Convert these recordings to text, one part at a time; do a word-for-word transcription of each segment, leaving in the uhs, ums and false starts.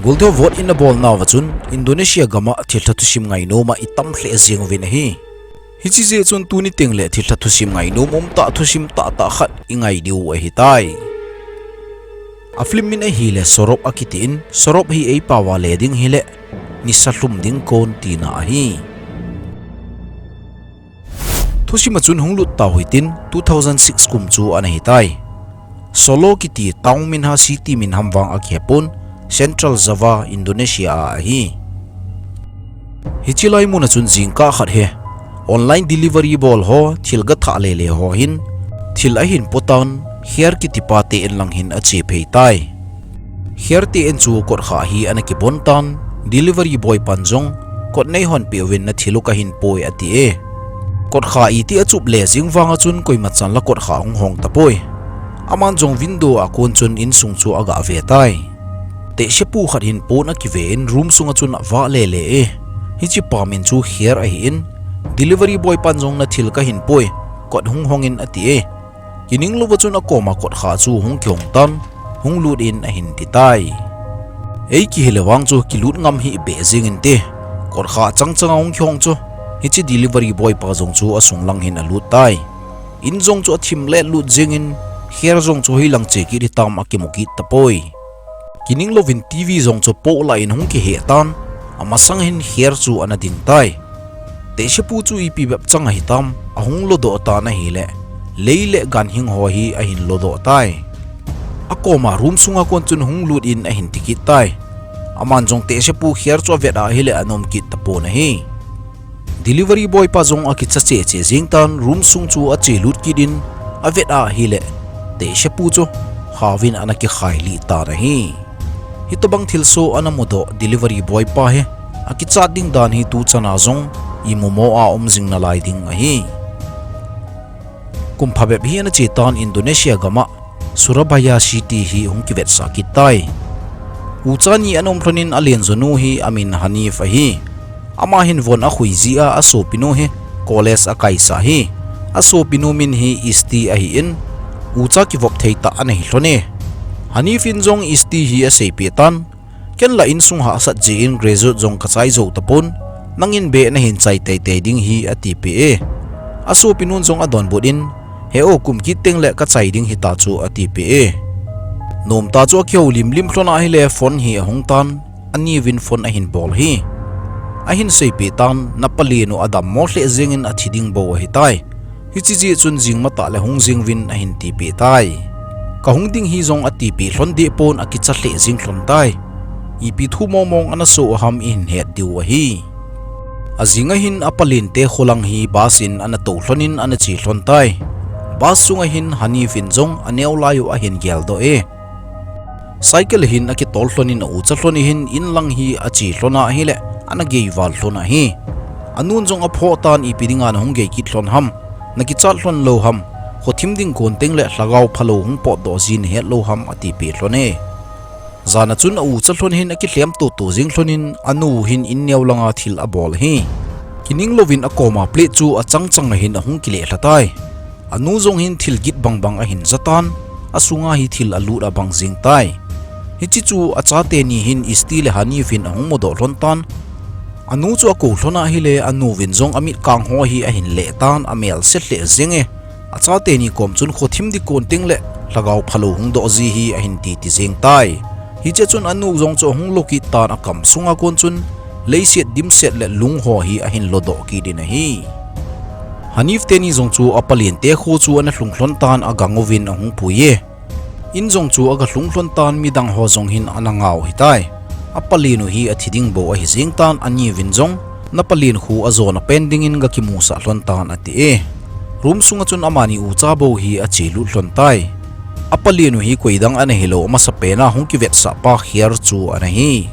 Bultho vote in a bol nauva chun Indonesia gam a thilha thusim ngainom a i tam lheh jeng uvin ahi. Hiche jeh chun tuni teng le thilha thusim ngainom um tah thusim tahtah khat i ngai diu ahitai. A film min ahile Sorop akiti in, Sorop hi ei pao a le ding hile nisa lhum ding kon tina ahi. Thusim a chun hung lut tau hitin two thousand six kum chu ana hitai. Solo kiti town min ham city min ham vang akihepon, Central Java, Indonesia a ahi. Hiche lai mun a chun jingkah khat hi online delivery bol ho thil ga thah lele ho hin thil ahin potan, Kher kiti pa te in lang hin ache phei tai. Kher te in chu kotkhah hi ana kibon tan, delivery boy pan jong, kot nei hon peuvin na thil u kahin poi ati e. Kotkhah iti achup le jing vang a chun koima chan la kotkhah hung hong tapoi. Aman jong window a kon chun insung chu aga ve tai. Tehsepu khat hin pon akive in room sunga chun avah lele e. Hiche pa min chu Kher ahi in, delivery boy pan jong na thil kahin poi, kot hung hong in ati e. Kining louva chun akoma kotkhah chu hung kihong tan, hung lut in ahin ti tai. Ei kihile vang chu kilut ngam hih beh jeng inte. Kotkhah chang changa hung kihong chu, hiche delivery boy pa jong chu asung lang hin alut tai. In jong chu athim let lut jeng in, Kher jong chu hoilang che kit hitam akimu kit tapoi. Kining louvin TV jong chu poh lah in hung kiheh tan, amasang hin Kher chu ana ding tai. Tehsepu chu ipi bep chang ahitam, ahung lodoh tan ahile, lei le ganhing ho hi ahin lodoh tai. Akoma room sunga kon chun hung lut in ahin ti kit tai. Aman jong tehsepu Kher chu avet ahile anom kit tapon ahi. Delivery boy pa jong akicha cheh cheh jeng tan, room sung chu ache lut kit in, avet ahile, tehsepu chu khauvin ana kikhai lih tan ahi. Hitobang thilsoh ana mudoh delivery boy pa hi, akichat ding dan hi tuchan a jong imumo a um jing nalai ding ahi. Kum phabep hi ana che tan Indonesia gam a Surabaya city hi hung kivetsah kit tai. Ucha ni ana um lhon in alen jonu hi amin Hanif ahi. Ama hin von akhui jeh a asopinu hi college akaisah hi. Asopinu min hi Isti ahi in, ucha kivop thei tah ana hi lhon e. Hanif in jong Isti hi aseipeh tan, ken la insung hahsat jeh in graduate jong kachai jou tapon, nangin beh nahin chai teitei ding hi atipeh e. Asopinun jong adonbut in, he o, kum kit teng le kachai ding hita chu atipeh e. Nomtah chu akihoulim lim lhon ahile phone hi ahung tan, aniuvin phone ahin bol hi. Ahin seipeh tan, na palen u adammo lheh jeng in athi ding bou ahitai. Hiche jeh chun jing matah le hung jeng uvin ahin tipeh tai. Kahung ding hi jong atipeh lhon deh pon akicha lheh jeng lhon tai. Ipi thu mongmong ana soh u ham ihin het diu ahi. Ajing ahin apalente kholang hi bus in ana tou lhon in ana che lhon tai. Bus sunga hin Hanif in jong aneo lai u ahin geldoh e. Cycle hin akitol lhon in aucha lhon ahin inlang hi ache lhon ahile ana geival lhon ahi. Anun jong aphoh tan ipi dinga nahung gei kit lhon ham, nakichat lhon lou ham, khothim ding kon teng le lhagao phalou hung potdoh ji nahet lou ham atipeh lhon e. Jan a chun aucha lhon hin akilhem toto jeng lhon in anu hin inneo langa thil abol hi. Kining louvin akoma plate chu achang chang a hin ahung kile lha tai. Anu jong hin thil git bangbang ahin ja tan, asunga hi thil alut abang jeng tai. Hiche chu achate ni hin Isti le Hanif in ahung mudoh lhon tan. Anu chu akou lhon ahile, anuvin jong amit kang ho hi ahin leh tan, amelse lheh jeng e. Achate ni kom chun khothim ding kon teng le lhagao phalou hung doh ji hi ahin titi jeng tai. Hiche chun anu jong chu ahung lo kit tan, akam sunga kon chun leiset dimset le lung ho hi ahin lodoh kit in ahi. Hanif teni jong chu apalente kho chu ana lhung lhon tan, agang uvin ahung pui e. In jong chu aga lhung lhon tan, midang ho jong hin ana ngah u hitai. Apalen u hi athi ding bou ahi jeng tan, aniuvin jong na palen khu ajona pen dingin gakimusah lhon tan ati e. Room sunga chun amani ucha bou hi ache lut lhon tai. Apalen u hi koidang ana hilou, amasapen a hung kivetsah pa Kher chu ana hi.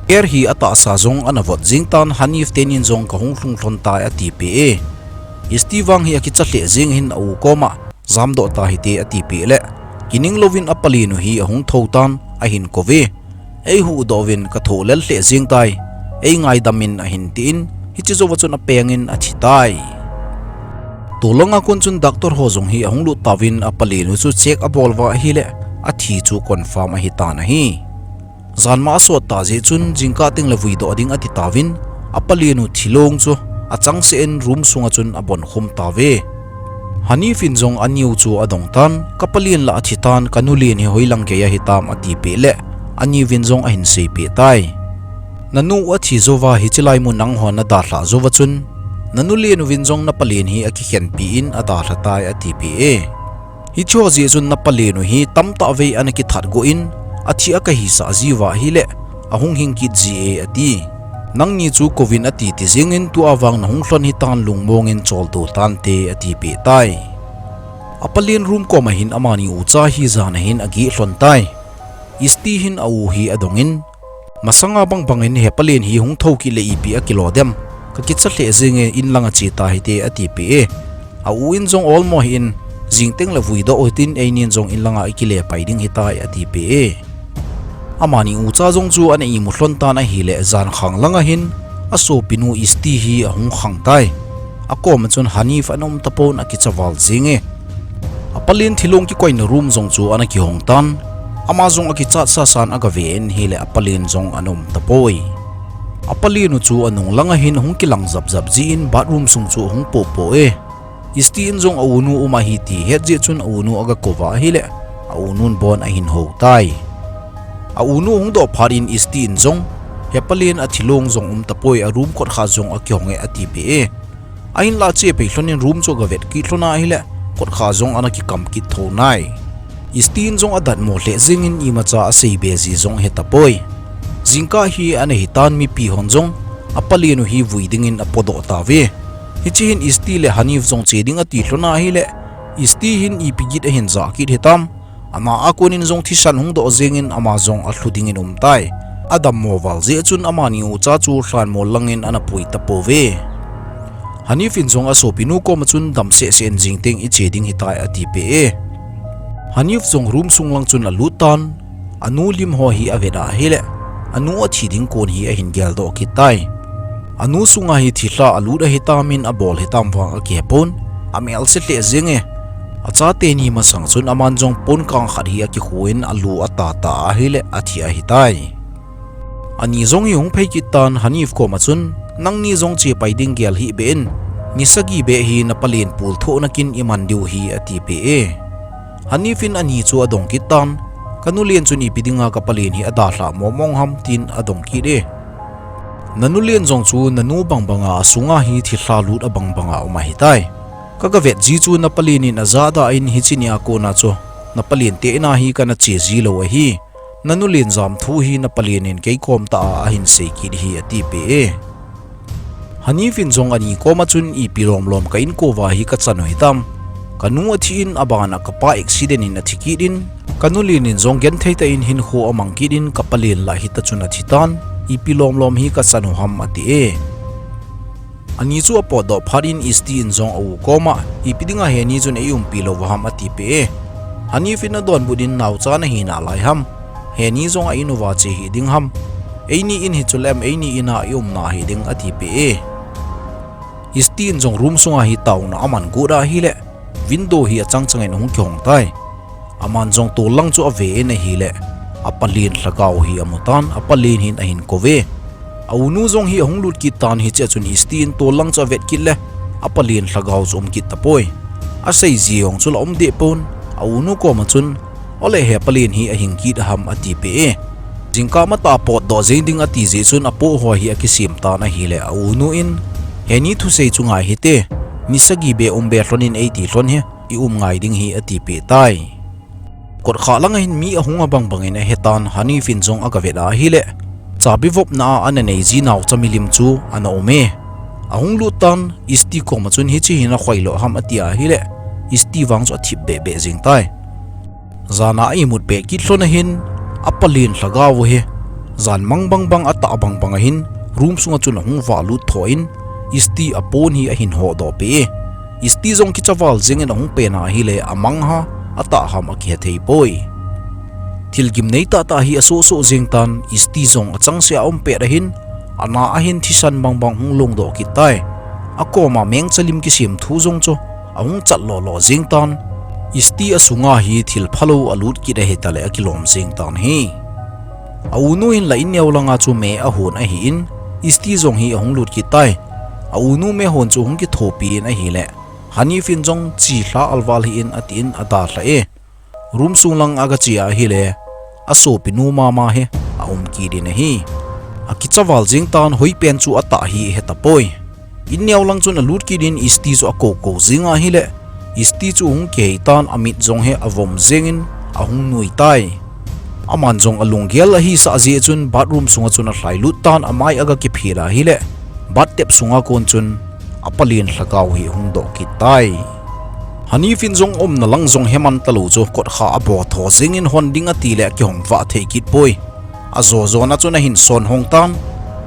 Kher hi atahsa jong ana vot jeng tan, Hanif tenin jong kahung lhung lhon tai atipeh e. Isti vang hi akicha lheh jeng hin a u koma jamdoh ta hite atipeh le, kining louvin apalen u hi ahung thou tan, ahin kouve. Eihuhdoh uvin, kathoh lel lheh jeng tai, eingaidam in ahin tin, hiche jouva chun apeng in athi tai. Tolanga kon chun doctor ho jong hi ahung lut tauvin apalen u chu check abol uva ahile, athi chu confirm ahitan ahi. Janma asot ta jeh chun jingkah teng le vui doh ding ati tauvin, apalen u thilong chu achangseh in room sunga chun abon khum tauve. Hanif in jong aniu chu adong tan, "Kapalen la athi tan, kanu len hi hoilang gei ahitam?" ati peh le, aniu vin jong ahin sei peh tai. "Nanu athi jouva hiche lai mun nangho nadalhah jouva chun, nanu len uvin jong napalen hi akikhenpi in adalha tai," ati peh e. "Hiche ho jeh chun napalen u hi tamtah vei ana kithat go in, athi akahisah jiuva ahile, ahung hing kit ji e," ati. "Nangni chu kouvin ati ti jingin tua vang nahung lhon hitan lungmong in choldo tante," ati peh tai. Apalen room koma hin amani ucha hi jan ahin ageh lhon tai. Isti hin a-u hi adongin, "Masanga bangbang in hepalen hi hung thou kit le ipi akilo dem, kakicha lheh jenge, in langa che tahite," ati peh e. A-u in jong, "Olmo hih in, jing teng le vui doh uhitin, einin jong in langa ikile pai ding hitai," ati peh e. Amani ucha jong chu ana imu lhon tan ahile, jankhang langa hin asopinu Isti hi ahung khang tai. Akoma chun Hanif ana um tapon, akicha val jenge. Apalen thilong kikoina room jong chu ana kihong tan. Ama jong akichat sasan agave in ahile, apalen jong ana um tapoi. Apalen u chu anung langa hin ahung kilang japjap jin bathroom sung chu ahung pohpoh e. Isti in jong a-unu um ahi ti ahet jeh chun a-unu aga kouva ahile, a-unun bon ahin hou tai. A-unu ahung doh phat in Isti in jong, "Hepalen athilong jong um tapoi, a-room kotkha jong akihong e," ati peh e. Ahinlah ache pai lhon in room chu aga vet kit lhon ahile, kotkha jong ana kikam kit thou nai. Isti in jong adatmo lheh jingin imacha aseibe ji jong ahetapoi. Jingkah hi ana hitan, mipi hon jong apalen u hi vui dingin apodoh tauve. Hiche hin Isti le Hanif jong che ding ati lhon ahile, Isti hin ipi git ahin jah kit hitam. Ana a konin jong thisan hung doh jingin ama jong alhu dingin um tai. Adammo val jeh chun amani ucha chu lhanmol langin ana pui tapouve. Hanif in jong asopinu koma chun, "Dam sehseh in jing teng iche ding hitai," ati peh e. Hanif jong room sung lang chun alut tan, anu lim ho hi avet ahile, anu athi ding kon hi ahin geldoh kit tai. Anu sunga hi thilha alut ahitam in abol hitam vang akihepon, amelse lheh jenge. Achate ni masang chun aman jong pon kang khat hi akikhu in alu atata ahile athi ahitai. Ani jong hi hung phei kit tan, Hanif koma chun, "Nangni jong che pai ding gel hih beh in, ni sagi beh hi napalen pul thoh nakin iman diu hi," ati peh e. Hanif in ani chu adong kit tan, "Kanu len chun ipi dinga kapalen hi adalhah momong ham?" tin adong kit e. "Nanu len jong chu nanu bangbanga asunga hi thilha lut abangbanga um ahitai. Kaga vet ji chu napalen in ajahda in hiche nia kona chu napalen tehna hi kana che ji lou ahi. Nanu len jam thu hi napalen in kei kom tah a ahin sei kit hi," ati peh e. Hanif in jong ani koma chun, "Ipi lomlom ka inkouva hi kachan u hitam? Kanu athi in abana kapa accident in athi kit in, kanu len in jong genthei tah in hinkho amang kit in, kapalen lah hita chun athi tan, ipi lomlom hi kachan u ham?" ati e. Ani chu apotdoh phat in Isti in jong a-u koma, "Ipi dinga heni chun eiumpi louva ham?" ati peh e. Hanif in adonbut in, "Naocha nahi nalai ham? Heni jong a-in uva che hih ding ham? Eini in hi chuleh eini ina iumna hih ding," ati peh e. Isti in jong room sunga hi taona aman got ahile, window hi achang chang in ahung kihong tai. Aman jong tollang chu ave in ahile, apalen lhagao hi amu tan, apalen hin ahin kouve. A-unu jong hi ahung lut kit tan, hichea chun Isti in tollang chu avet kit le, apalen lhagao chu um kit tapoi. Asei ji jong chu la um deh pon, a-unu koma chun, "Ole hepalen hi ahing kit ham?" ati peh e. Jingkah matah potdoh jeng ding ati jeh chun apoh ho hi akisem tan ahile, a-unu in, "Heni thusei chu ngai hite, ni sagi beh um beh lhon in eiti lhon hi, ium ngai ding hi," ati peh tai. Kotkha langa hin mi ahung abang bangin ahetan, Hanif in jong aga vet ahile, chabi vopna a ana nei ji naocha milim chu ana um e. Ahung lut tan, Isti koma chun, "Hiche hi nakhoi lou ham?" ati ahile, Isti vang chu athip beh beh jeng tai. Jana a imut peh kit lhon ahin, apalen lhagao u hi jan mang bang bang atah bang bang ahin, room sunga chun ahung valut tho in, Isti apon hi ahin hodoh peh e. Isti jong kicha val jengin ahung pen ahile, amang ham atah ham akihethei poi. Thil gimnei tah tah hi asoh soh jeng tan, Isti jong achangseh a aum pet ahin, ana ahin thisan bang bang hung longdoh kit tai. Akoma mengcha lim kisem thu jong chu ahung chat lolo jeng tan, Isti asunga hi thil phalou alut kit ahitale akilom jeng tan ahi. A unu hin la in neo langa chu me ahon ahin, Isti jong hi ahung lut kit tai. A unu me hon chu hung kithopi in ahile, Hanif in jong chi lha alval hih in atin adalha e. Room sung lang aga che ahile, asopinu mama hi aum kit in ahi. Akicha val jing tan, hoipen chu atah hi ahe tapoi. In neo lang chun alut kit in Isti chu akou kou jing ahile, Isti chu hung kihei tan, amit jong hi avom jeng in ahung nui tai. Aman jong alunggel ahisah jeh chun bathroom sunga chun alhai lut tan, amai aga kiphel ahile, bath tap sunga kon chun apalen lhagao hi hung doh kit tai. Hanif in jong umna lang jong he man talou chu kotkha abo tho jeng in hon ding atile akihong vah thei kit poi. Ajo jona chun ahin son hong tan,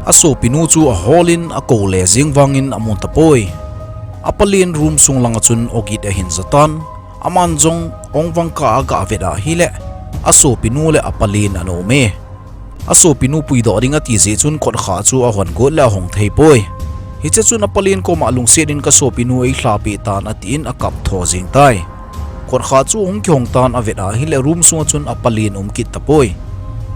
asopinu chu ahol in akou le jeng vangin amu tapoi. Apalen room sung langa chun ogit ahin ja tan, aman jong ong vang kah a aga vet ahile, asopinu le apalen ana um e. Asopinu puidoh ding ati jeh chun kotkha chu ahon got le ahong thei poi. Hiche chun apalen koma lungset in kasopinu eilhapeh tan atin akap tho jeng tai. Kotkha chu hung kihong tan avet ahile room sunga chun apalen um kit tapoi.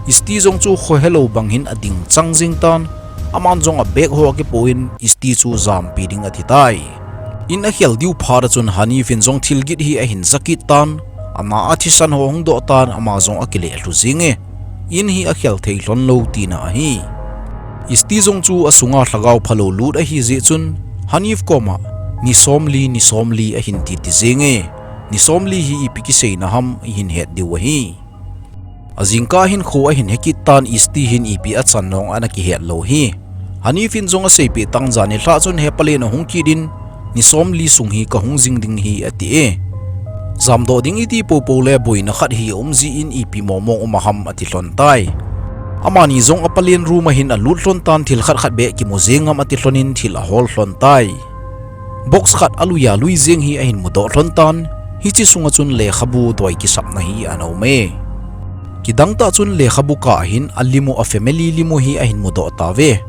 Isti jong chu khohelou bang hin ading chang jeng tan, aman jong abag ho akipo in Isti chu jampi ding ati tai. In akhel diu phat a chun Hanif in jong thilgit hi ahin ja kit tan, ana a thisan ho hung doh tan ama jong akile lhu jeng e. In hi akhel thei lhon lou tina ahi. Isti jong chu asunga lhagao phalou lut ahi jeh chun Hanif koma, ni somli, ni somli ahin titi jeng e. Ni somli hi ipi kiseina ham ihin het diu ahi. Ajingkah hin kho ahin he kit tan, Isti hin ipi achan nong ana kihet lou hi. Hanif in jong aseipeh tan jan nilhah chun he palen ahung kit in, ni somli sung hi kahung jing ding hi ati e. Jamdoh ding iti poupou le boina khat hi aum jeh in ipi mongmong um a ham ati lhon tai. Amani jong apalen room a hin alut lhon tan, thil khat khat beh kimu jeng ngam ati lhon in thil ahol lhon tai. Box khat aluiya lui jeng hi ahin mudoh lhon tan, hiche sunga chun lekhabu doi kisapna hi ana um e. Kidang tah chun lekhabu kah a hin alimu, a family limu hi ahin mudoh tauve.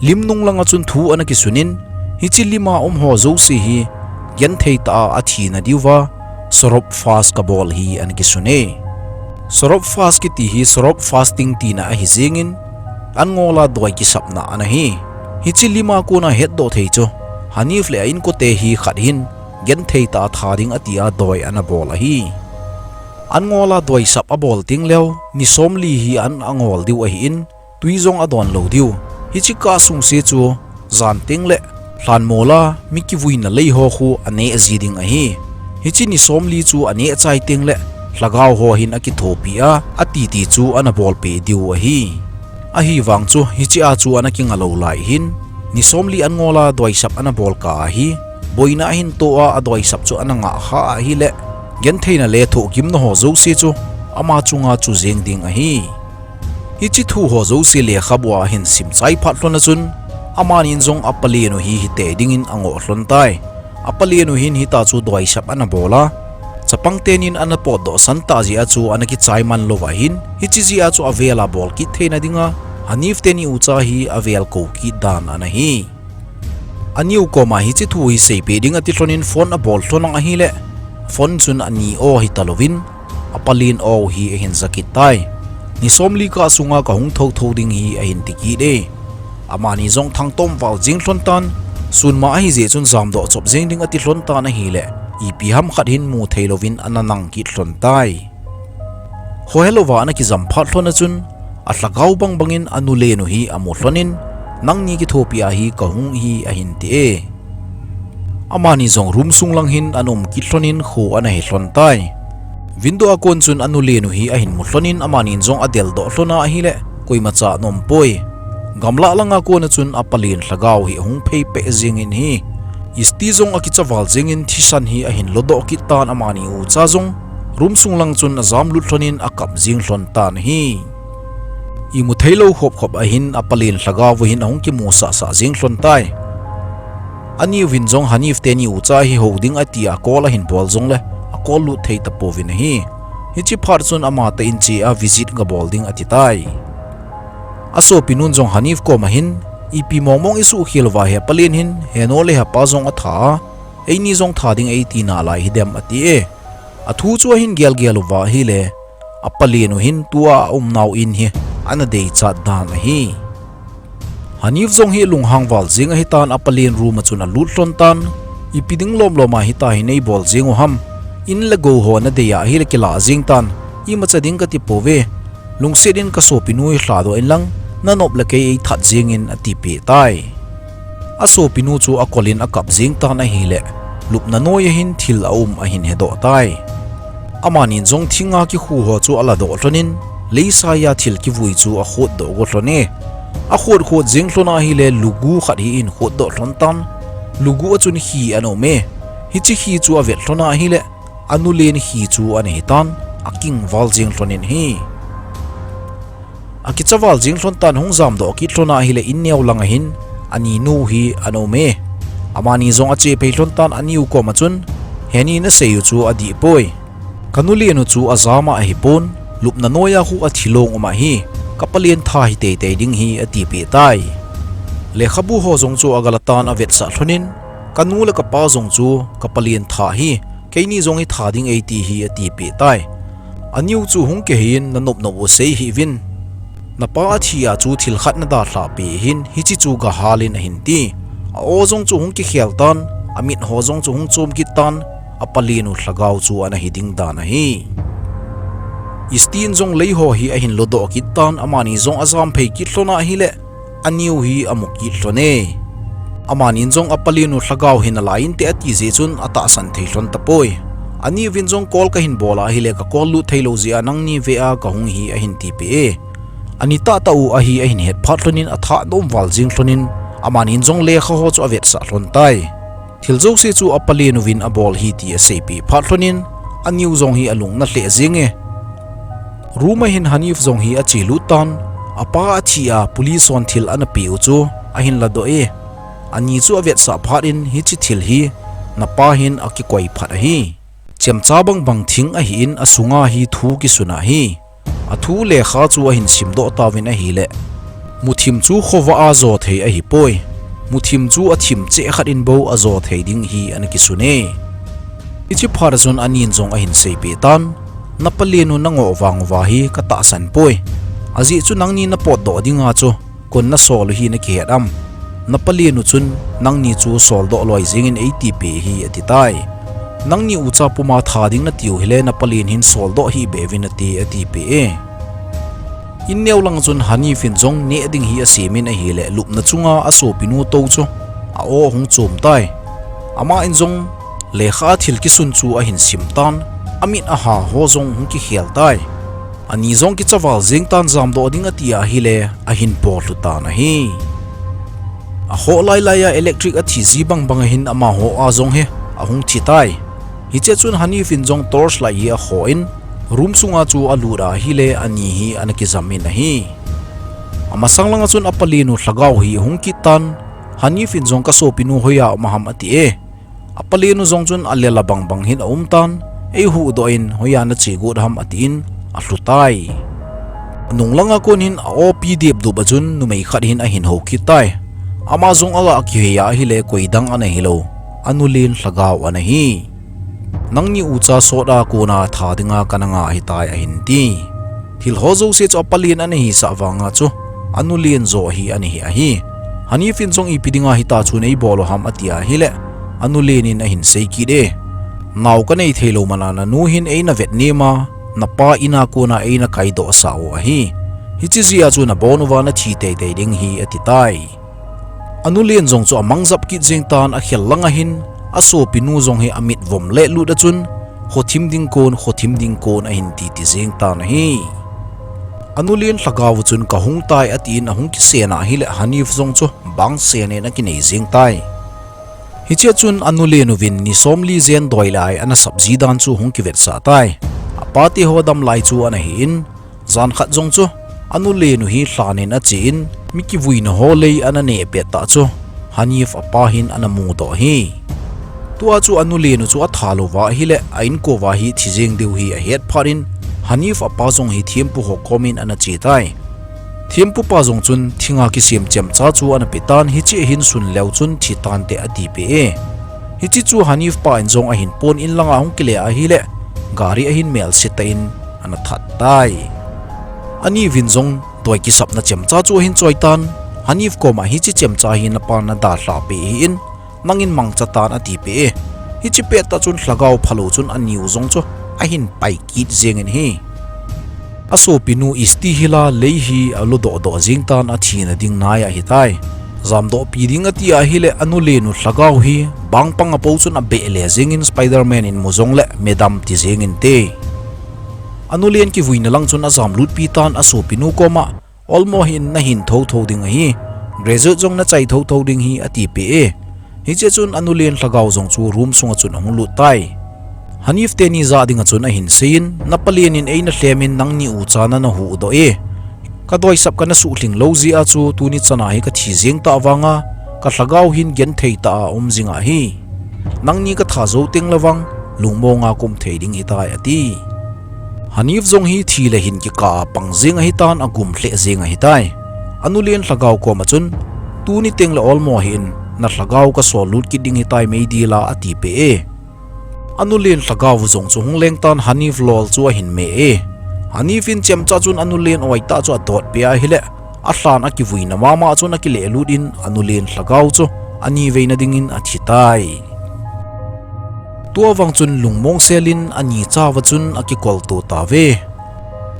Lim nung langa chun thu ana kisun in, hiche lima um ho jouse hi genthei tah a athina diuva sorop fast kabol hi ana kisun e. Sorop fast kiti hi sorop fasting tina ahi jeng in, an ngol a doi kisapna ana hi. Hiche lima kona hetdoh thei chu Hanif le a inkote hi khat hin genthei tah a tha ding ati a doi ana bol ahi. An ngol a doi sap abol teng leu, ni somli hi an angol diu ahi in, tui jong adon lou diu. Hiche kah sungse chu jan teng le lhanmol a mi kivuina lei ho khu aneh ji ding ahi. Hiche ni somli chu aneh chai teng le lhagao ho hin akithopi a, atiti chu ana bolpeh diu ahi. Ahivang chu hiche a chu ana kinga lou lai hin, ni somli an ngol a doi sap ana bol kah ahi. Boina ahin toh a, adoi sap chu ana ngah kha ahile, gentheina le thohgimna ho jouse chu ama chunga chu jeng ding ahi. Hiche thu ho jouse lekhabu a ahin sim chai phat lhon a chun, amanin jong apalen u hi hite dingin angoh lhon tai. Apalen u hin hitia chu doi sap ana bol a, chapang tenin ana potdoh san tah jeh a chu ana kichai man louva hin, hiche jeh a chu avel a bol kit theina dinga Hanif teni ucha hi avel kou kit dan ana hi. Ani u koma hiche thu hi seipeh ding ati lhon in phone abol lhon ang ahile, phone chun ani o hita louvin, apalen o hi ahin ja kit tai. Ni somli kah sunga kahung thotho ding hi ahin ti kit e. Amani jong thangtom val jeng lhon tan, sunma ahi jeh chun jamdoh chop jeng ding ati lhon tan ahile, ipi ham khat hin mu thei louvin ana nang kit lhon tai. Khohelouva ana kijam phat lhon a chun, alhagao bangbangin anu le nu hi amu lhon in, nangni kithopi a hi kahung hi ahin ti e. Amani jong room sung lang hin ana um kit lhon in kho ana he lhon tai. Window a kon chun anu le nu hi ahin mu lhon in amanin jong adeldoh lhon a ahile, koimacha ana um poi. Gamlah langa kon a chun apalen lhagao hi ahung phei peh jeng in ahi. Isti jong akicha val jeng in thisan hi ahin lodoh kit tan amani ucha jong room sung lang chun ajam lut lhon in akap jeng lhon tan ahi. Imu theilou khop khop a hin apalen lhagao u hin ahung kimusah sah jeng lhon tai. Ani uvin jong Hanif teni ucha hi hou ding ati a call ahin bol jongle acall lut thei tapouvin ahi. Hiche phat chun amatah in che a visit gabol ding ati tai. Asopinun jong Hanif koma hin, ipi mongmong isuhkhel uva hi apalen hin, henu le hepa jong atha a, eini jong tha ding eiti nalai hidem ati e. Athu chu ahin gelgel uva ahile, apalen u hin tua aumnau in hi ana deichat dan ahi. Hanif jong hi lunghang val jeng ahitan, apalen room a chun alut lhon tan, ipi ding lomlom a hitia hi neibol jeng u ham, in le gou ho nadei a ahile kilah jeng tan, imacha ding kati pouve, lungset in kasopinu hi lhadoh inlang, nanop le kei eithat jeng in atipeh tai. Asopinu chu akol in akap jeng tan ahile, lupna noiya hin thil aum ahin hedoh tai. Amanin jong thinga kikhu ho chu aladoh lhon in, leisaiya thil kivui chu akhotdoh go lhon e. Akhot khot jeng lhon ahile lugu khat hi ahin khotdoh lhon tan, lugu a chun khi ana um e. Hiche khi chu avet lhon ahile, anulen khi chu ana hitan, akingval jeng lhon in ahi. Akicha val jeng lhon tan, hung jamdoh kit lhon ahile in neo langa hin aninu hi ana um e. Amani jong ache phei lhon tan, aniu koma chun, heni nasei u chu adih poi. Kanulenu chu ajama ahipon, lupna noiya khu athilong um ahi, kapalen tha hi teitei ding hi atipeh tai. Lekhabu ho jong chu agalatan avetsah lhon in, kanu le kapa jong chu kapalen tha hi, keini jong hi tha ding eiti hi atipeh tai. Aniu chu hung kihei in nanop nop u sei hih uvin. Napa athi a chu thil khat nadalhah peh in hiche chu gahal in ahin ti. A-o jong chu hung kikhel tan, amit ho jong chu hung chom kit tan, apalen u lhagao chu ana hi ding dan ahi. Isti in jong lei ho hi ahin lodoh kit tan, amani jong ajam phei kit lhon ahile, aniu hi amu kit lhon e. Amanin jong apalen u lhagao hi nalai inte ati jeh chun atahsan thei lhon tapoi. Aniuvin jong call kahin bol ahile kacall lut theilou jeh a nangni vea kahung hi ahin tipeh e. Ani tahtah u ahi ahin het phat lhon in athah nom val jeng lhon in, amanin jong lekha ho chu avetsah lhon tai. Thil jouse chu apalen uvin abol ahi ti aseipeh phat lhon in, aniu jong hi alung nalheh jeng e. Room a hin Hanif jong hi achelut tan, apa athi a police hon thil ana peh u chu ahin ladoh e. Ani chu avetsah phat in hiche thil hi napa hin akikoi phat ahi. Chemcha bangbang thing ahin asunga hi thu kisun ahi. Athu lekha chu ahin simdoh tauvin ahile, muthim chu khovah a jo thei ahipoi. Muthim chu athim cheh khat in bou ajo thei ding hi ana kisun e. Hiche phat a chun anin jong ahin seipeh tan, napalen u nangoh vang uva hi katahsan poi. Ajeh chu nangni napotdoh dinga chu kon nasol u hi nakihet am? Napalen u chun nangni chu soldoh loi jeng in eitipeh hi ati tai. Nangni ucha puma tha ding natiu hile napalen hin soldoh hih beh uvin ati, atipeh e. In neo langa chun Hanif in jong neh ding hi asem in ahile lupna chunga asopinu tou chu a-o ahung chom tai. Aman jong lekha a thil kisun chu ahin sim tan, amit aha ho jong hung kikhel tai. Ani jong kicha val jeng tan, jamdoh ding ati ahile ahin pollhu tan ahi. Akhoh lailai a electric athi ji bangbang ahin amaho a jong hi ahung thi tai. Hichea chun Hanif in jong torch light hi akhoh in room sunga chu alut ahile ani hi ana kijam in ahi. Amasang langa chun apalen u lhagao hi ahung kit tan, Hanif in jong kasopinu hoiya um ham ati e. Apalen u jong chun alel a bangbang hin aum tan, eihuhdoh in hoiya nache got ham atin alhu tai. Anung langa kon hin a-opi depdup a chun numei khat hin ahin hou kit tai. Ama jong aga kihei ahile koidang ana hilou, anulen lhagao ana hi. Nangni ucha sot a kona tha dinga kana nga ahitai ahin ti. Thil ho jouse chu apalen ana hisah vanga chu anulen jo hi ana hi ahi. Hanif in jong ipi dinga hitia chu neibol u ham ati ahile, anulen in ahin sei kit e. Nao kanei theilou mana nanu hin eina vetnem a, napa ina kona eina kaidoh sah u ahi. Hiche jeh a chu nabon uva nathi teitei ding hi ati tai. Anulen jong chu amangjap kit jeng tan, akhel langa hin asopinu jong hi amit vom le lut a chun, khothim ding kon, khothim ding kon ahin titi jeng tan ahi. Anulen lhagao chun kahung tai atin ahung kisen ahile Hanif jong chu bangsen in akinei jeng tai. Hichea chun anulen uvin ni somli jen doi lai ana sap ji dan chu hung kivetsah tai. Apate ho dam lai chu ana hi in, jan khat jong chu anulen u hi lhan in ache in, mi kivuina ho lei ana neh pet tah chu Hanif apa hin ana mudoh hi. Tua chu anulen u chu atha louva ahile a inko uva hi thi jeng diu hi ahet phat in, Hanif apa jong hi thempu ho kom in ana che tai. Thempu pa jong chun thinga kisem chemcha chu ana pe tan, hichea hin sun leu chun thi tante atipeh e. Hiche chu Hanif pa in jong ahin pon in langa ahung kile ahile, gari ahin melse tah in ana that tai. Aniuvin jong Tua kisapna chemcha chu ahin choi tan, Hanif koma hiche chemcha hi napa nadalhah peh ahin, nangin mangcha tan atipeh e. Hiche pettah chun lhagao phalou chun aniu jong chu ahin pai kit jengin ahi. Asopinu Isti hila lei hi aludoh doh jeng tan athina ding nai ahitai. Jamdohpi ding ati ahile anulenu lhagao hi bangpang apou chun abeh le jengin Spider-Man in mu jongle madam ti jengin te. Anulen kivuina lang chun ajamlutpi tan asopinu koma, olmo hin nahin thotho ding ahi. Graduate jong nachai thotho ding ahi atipeh e. Hiche chun anulen lhagao jong chu room sunga chun ahung lut tai. Hanif teni jah dinga chun ahin seiyin, napalenin eina lhemin nangni ucha nana huhdoh e. Kadoisap kana suhlhing lou jeh a chu tuni chana hi kathi jeng tah vanga, kalhagao hin genthei tah a um jing ahi. Nangni katha jou tengle vang, lungmonga kaum thei ding ahitai ati. Hanif jong hi thi le hin kikah a pang jeng ahitan agum lheh jeng ahitai. Anulen lhagao koma chun, tuni tengle olmo hin, nalhagao kasol lut kit ding ahitai meidila atipeh e. Anulen lhagao jong chu hung leng tan Hanif lol chu ahin me e. Hanif in chemcha chun anulen oitah chu adotpeh ahile, alhan akivuina mama chun akilehlut in anulen lhagao chu aniveina dingin athi tai. Tua vang chun lungmong selin ani chauva chun akikolto tauve.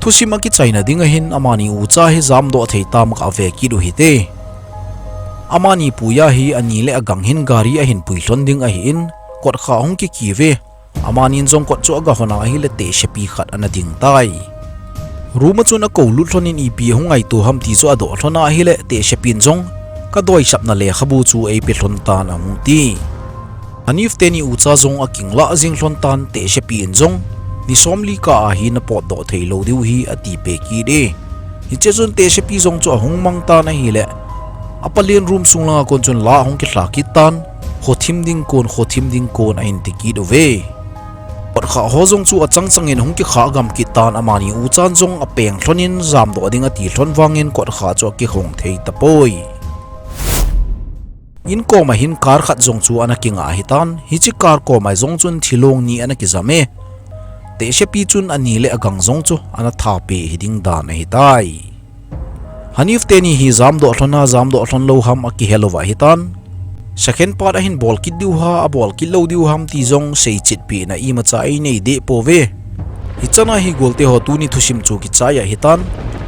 Thusim akichaina dinga hin amani ucha hi jamdoh thei tam kah ave kit u hite. Amani puiya hi ani le agang hin gari ahin pui lhon ding ahin, kotkha hung kikiuve. Amanin jong kot chu agahon ahile tehsepi khat ana ding tai. Room a chun akoulut lhonin ipi ahung ngaito ham ti chu adoh lhon ahile tehsepin jong, kadoisapna lekhabu chu eipe lhon tan ahung ti. Hanif teni ucha jong akinglah jeng lhon tan tehsepi in jong, ni somli kah a hi napotdoh theilou diu ahi atipeh kit e. Hiche chun tehsepi jong chu ahung mang tan ahile, apalen room sung langa kon chun la ahung kilha kit tan, khothim ding kon, khothim ding kon ahin ti kit uve. Kotkha ho jong chu achang changin ahung kikhah gam kit tan amani uchan jong apeng lhonin jamdoh ding ati lhon vangin kotkha chu akikhong thei tapoi. Inkoma hin car khat jong chu ana kingah ahitan, hiche car koma jong chun thilong ni ana kijam e. Tehsepi chun ani le agang jong chu ana thapeh hiding dan ahitai. Hanif teni hi jamdoh lhon a jamdoh lhon lou ham akihelouva ahitan. Second part ahin bol kit diu ham, abol kit lou diu ham ti jong seichetpehna imacha einei deh pouve. Hichana hi golte ho tuni thusim chu kichai ahitan.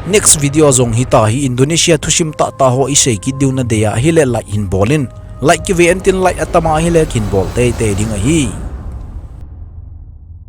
Next video jong hita hi Indonesia thusim tahtah ho isei kit diu nadei ahile like hin bolin. Like kive intin like atama ahile kin bol teitei ding ahi.